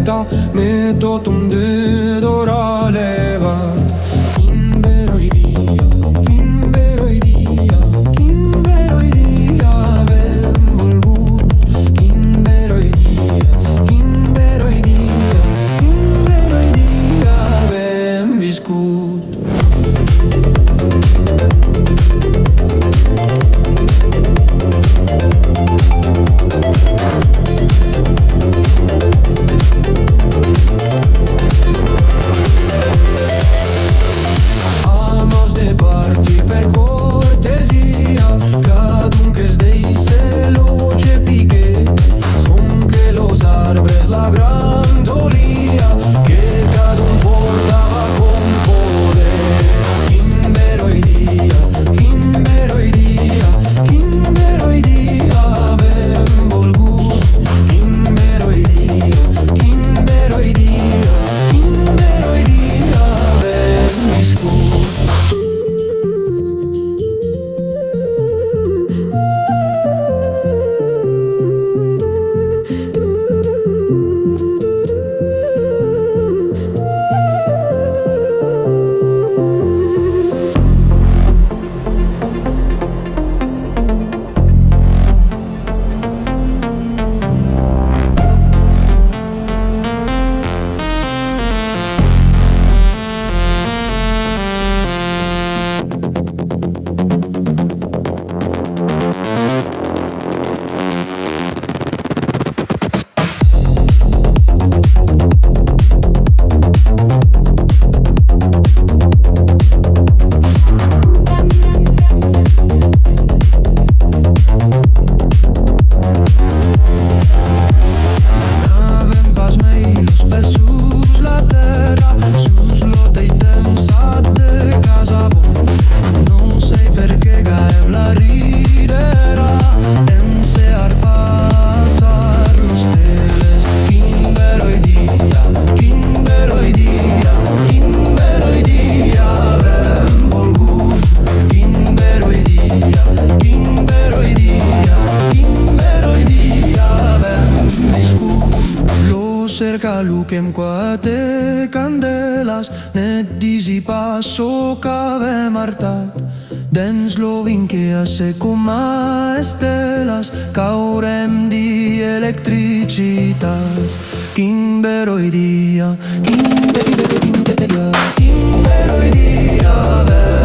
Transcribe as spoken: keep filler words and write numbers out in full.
Mé totun de dora levat. Quin beròi dia, quin beròi dia, quin beròi dia avèm volgut. Quin beròi dia, quin beròi dia, quin beròi dia avèm viscut. Amans de partir per cortesia, cadun que's deisse lo gepiguet, sonque los arbres la grandolia, que cadun portava com podèt. Quin beròi dia, quin beròi dia, quin beròi dia avèm volgut. Quin beròi dia, quin beròi dia, quin beròi dia avèm viscut. N'avèm pas mei los pès sus la tèrra, sus lo tei tempsat de Casabon. Non sei perqué gaèm la ridera, en se har passar los teles. Quin beròi dia, quin beròi dia, quin beròi dia avèm volgut. Quin beròi dia, quin beròi dia, quin beròi dia avèm viscut. Lo cercalon qu'èm quate candèlas, ne disi pas çò qu'avèm hartat. Dens lo vin que a se coma estèlas, qu'aurem d'i electricitats. Quin beròi dia, quin beròi dia, quin beròi dia avèm